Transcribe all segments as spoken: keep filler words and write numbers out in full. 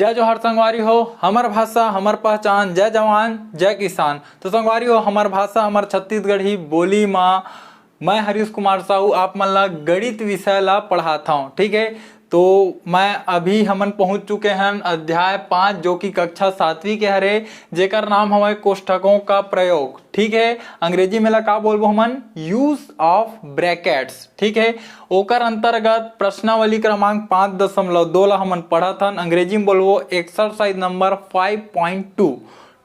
जय जोहार संगवारी हो, हमर भाषा, हमर पहचान, जय जवान, जय किसान। तो संगवारी हो, हमर भाषा, हमर छत्तीसगढ़ी बोली मा मैं हरीश कुमार साहू आप मन ला गणित विषय ला पढ़ात हौं, ठीक है। तो मैं अभी हमन पहुंच चुके हन अध्याय पाँच, जो कि कक्षा सातवीं के हरे, जेकर नाम हवय कोष्ठकों का प्रयोग, ठीक है। अंग्रेजी में ला का बोलबो हमन, use of brackets, ठीक है। ओकर अंतर्गत प्रश्नावली क्रमांक पाँच दशमलव दो ला हमन पढ़त हन, अंग्रेजी में बोलबो exercise number five point two,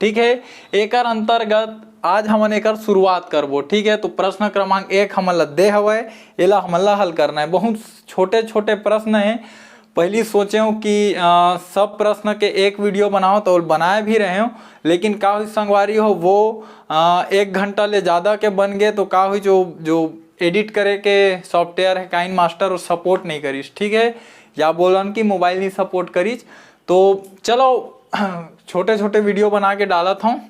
ठीक है। एकर अंतर्गत आज हमन एकर शुरुआत करबो, ठीक है। तो प्रश्न क्रमांक एक हमन ला दे हवय, एला हमन ला हल करना है। बहुत छोटे छोटे प्रश्न हैं। पहली सोचे हूँ कि अ, सब प्रश्न के एक वीडियो बनाओ, तो बनाए भी रहे हूँ, लेकिन का हुई संगवारी हो, वो अ, एक घंटा ले ज़्यादा के बन गए, तो का हुई, जो जो एडिट करे के सॉफ्टवेयर है काइन मास्टर, वो सपोर्ट नहीं करिस, ठीक है, या बोलन कि मोबाइल नहीं सपोर्ट करिस। तो चलो छोटे छोटे वीडियो बना के डालत हूँ।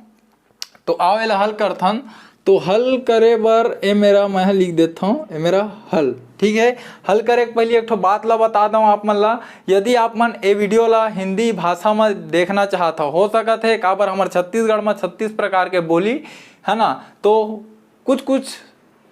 तो आओ एला हल करथन। तो हल करे बर ए मेरा, मैं ह लिख देत हूँ, ए मेरा हल, ठीक है। हल करे के पहले एक ठो बात ला बता दऊँ आप मन ला, यदि आप मन ए वीडियो ला हिंदी भाषा में देखना चाहत हो, हो सकत है, काबर हमर छत्तीसगढ़ में छत्तीस प्रकार के बोली है ना, तो कुछ कुछ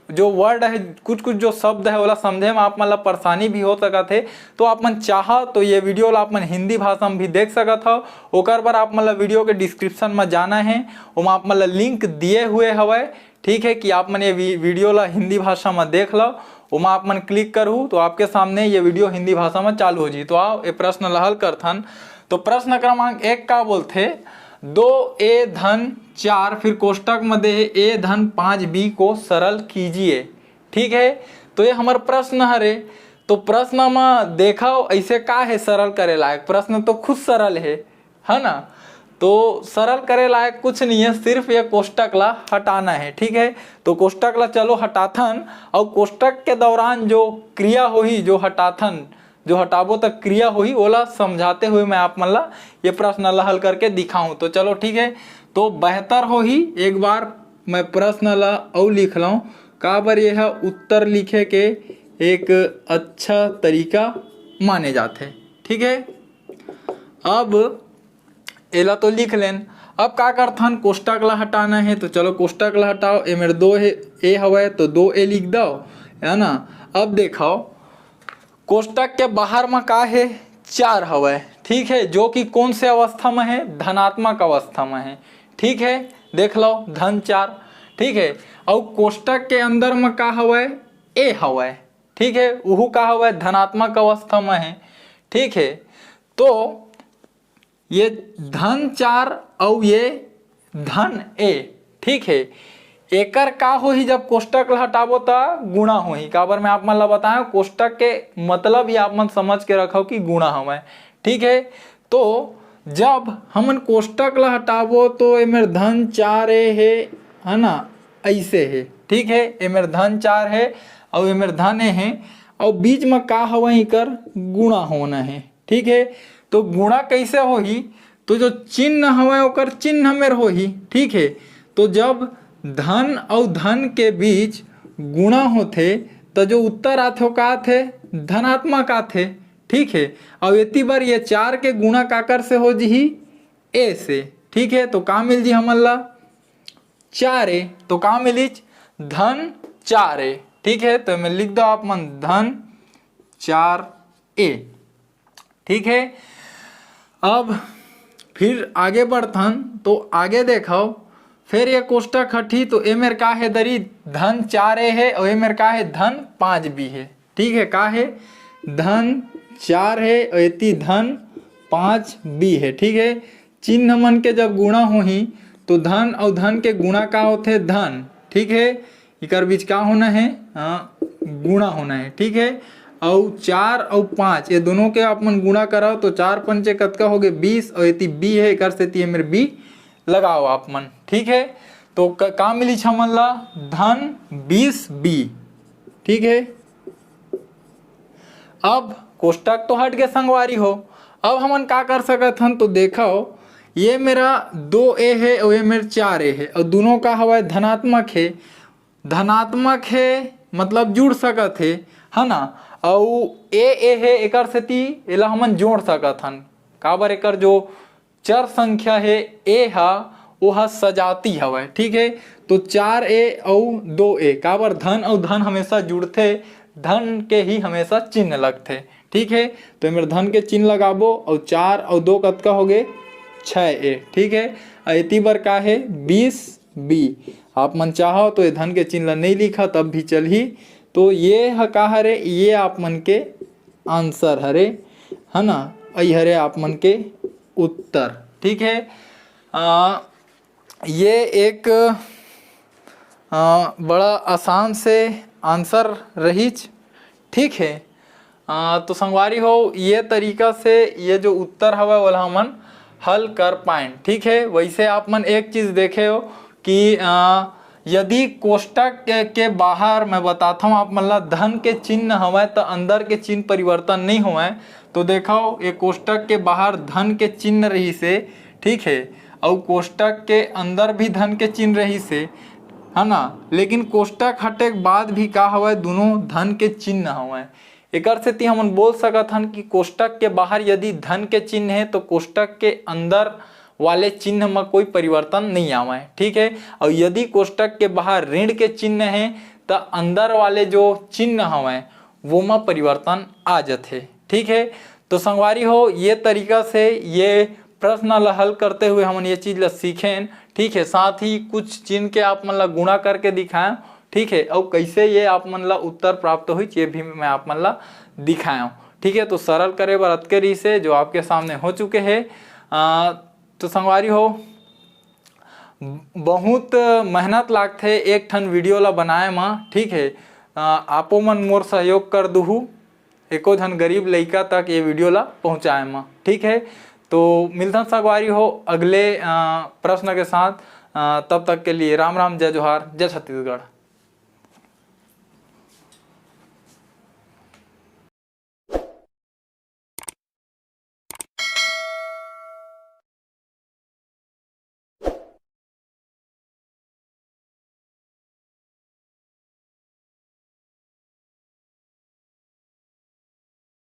जो वर्ड है, कुछ कुछ जो शब्द है, ओला समझे में आप मन ला परेशानी भी हो सकत है। तो आप मन चाह तो ये वीडियो ला आप मन हिंदी भाषा में भी देख सकत हो। ओकर बर आप मन ला वीडियो के डिस्क्रिप्शन में जाना है, ओमा आप मन ला लिंक दिए हुए हवय, ठीक है, कि आप मन ये वी-, वीडियो ला हिंदी भाषा में देख लो। ओमा आप मन क्लिक करहू तो आपके सामने ये वीडियो हिंदी भाषा में चालू हो जी। तो आओ ये प्रश्न ला हल करथन। तो प्रश्न क्रमांक एक का बोलथे, दो ए धन चार, फिर कोष्टक में दे हे ए धन पाँच बी को सरल कीजिए, ठीक है। तो ये हमर प्रश्न हरे। तो प्रश्न में देखो ऐसे का है सरल करे लायक, प्रश्न तो खुद सरल है, है ना। तो सरल करे लायक कुछ नहीं है, सिर्फ ये कोष्टक ला हटाना है, ठीक है। तो कोष्टक ला चलो हटाथन, और कोष्टक के दौरान जो क्रिया होही, जो हटाथन, जो हटाबो तक क्रिया होही, ओला समझाते हुए मैं आप मन ला ये प्रश्न ला हल करके दिखाऊं। तो चलो ठीक है, तो बेहतर होही एक बार मैं प्रश्न ला अउ लिख लऊं, काबर ये ह उत्तर लिखे के एक अच्छा तरीका माने जाथे, ठीक है। अब एला तो लिख लेन, अब का करथन, कोष्टक ला हटाना है, तो चलो कोष्टक ला हटाओ, ए मेर दो है, ए हवय तो दो ए लिख दो, है ना। अब देखो कोष्टक के बाहर में का है, चार हवय, ठीक है, जो कि कौन से अवस्था में है, धनात्मक अवस्था में है, ठीक है। देख लो धन चार, ठीक है। और कोष्टक के अंदर में का हवय, ए हवय, ठीक है, उहू का हवय, धनात्मक अवस्था में है, ठीक है। तो ये धन चार और ये धन ए, ठीक है। एकर का होही, जब कोष्टक ला हटाबो त गुणा होही, काबर मैं आप मन ला बताएं, कोष्टक के मतलब ही आप मन समझ के रखो कि गुणा हवय, ठीक है। तो जब हमन कोष्टक ला हटाबो तो एमेर धन चार ए हे, है ना, ऐसे है, ठीक है। एमेर धन चार है और एमेर धन ए है, और बीच में का हवय, इकर गुणा होना है, ठीक है। तो गुणा कैसे होही, तो जो चिन्ह हवय ओकर चिन्ह मेर होही, ठीक है। तो जब धन और धन के बीच गुणा होथे, तो जो उत्तर आथे, का आथे, धनात्मक आथे, ठीक है। और एती बर ये चार के गुणा काकर से हो जिही, ए से, ठीक है। तो का मिल जी हमन ला, चार ए, तो का मिलिच, धन चार ए, ठीक है। तो मैं लिख दो आप मन धन चार ए, ठीक है। अब फिर आगे बढ़थन, तो आगे देखो, फिर ये कोष्टक हटही, तो ए मेर का है दरी, धन चार ए है और ए मेर का है, धन पाँच बी है, ठीक है। का है, धन चार है और एती धन पाँच बी है, ठीक है। चिन्ह मन के जब गुणा होही तो धन और धन के गुणा का होथे, धन, ठीक है। इकर बीच का होना है, हाँ, गुणा होना है, ठीक है। और चार और पाँच ये दोनों के आप मन गुणा कराओ तो चार पंचे कतका हो गए, बीस, और एती बी है, एकर सेती एमेर बी लगाओ आप मन, ठीक है। तो क-, का मिलिच हमन ला, धन बीस बी, ठीक है। अब कोष्टक तो हट के संगवारी हो, अब हमन का कर सकत हन, तो देखो ये मेरा दो ए है और ये मेर चार ए है और दोनों का हवय धनात्मक है, धनात्मक है मतलब जुड़ सकत है, है ना। अउ ए ए है एकर सेती एला हमन जोड़ सकत हन, काबर एकर जो चर संख्या हे ए हा, ओहा सजाती हवय, ठीक है। तो चार ए अउ दो ए, काबर धन अउ धन हमेशा जुड़थे, धन के ही हमेशा चिन्ह लगथे, ठीक है। तो एमेर धन के चिन्ह लगाबो अउ चार अउ दो कतका होगे? छः ए, ठीक है। अउ एती बर का हे? बीस बी। आप मन चाहो तो ये धन के चिन्ह ला नहीं लिखा तब भी चलही। तो ये ह का हरे? ये आप मन के आंसर हरे, है ना, अई हरे आप मन के उत्तर, ठीक है। आ, ये एक आ, बड़ा आसान से आंसर रहीच, ठीक है। आ, तो संगवारी हो, ये तरीका से ये जो उत्तर हवय ओला हमन हल कर पाएन, ठीक है। वैसे आप मन एक चीज देखे हो कि आ, यदि कोष्टक के, के बाहर मैं बताता हूँ आप मन ला, धन के चिन्ह हवय तो अंदर के चिन्ह परिवर्तन नहीं होवय। तो देखो, ये कोष्टक के बाहर धन के चिन्ह रहिसे, ठीक है, अउ कोष्टक के अंदर भी धन के चिन्ह रहिसे, है ना, लेकिन कोष्टक हटे के बाद भी का हवय? दोनों धन के चिन्ह हवय। एकर सेती हमन बोल सकत हन कि कोष्टक के बाहर यदि धन के चिन्ह है तो कोष्टक के अंदर वाले चिन्ह म कोई परिवर्तन नहीं आवय, ठीक है। अउ यदि कोष्टक के बाहर ऋण के चिन्ह है तो अंदर वाले जो चिन्ह हवय वो म परिवर्तन आ जथे, ठीक है। तो संगवारी हो, ये तरीका से ये प्रश्न ला हल करते हुए हमन ये चीज ला सीखेन, ठीक है। साथ ही कुछ चिन्ह के आप मन ला गुणा करके दिखाएं, ठीक है, अउ कैसे ये आप मन ला उत्तर प्राप्त होइच ये भी मैं आप मन ला दिखाया हूँ, ठीक है। तो सरल करे बर अतके रहिसे जो आपके सामने हो चुके हे। आ, तो संगवारी हो, बहुत मेहनत लागथे एक ठन वीडियो ला बनाए म, ठीक है। आ, आपो मन मोर सहयोग कर दुहू, एको झन गरीब लइका तक ये वीडियो ला पहुँचाए म, ठीक है। तो मिलथन संगवारी हो अगले आ, प्रश्न के साथ। आ, तब तक के लिए राम राम, जय जोहार, जय छत्तीसगढ़।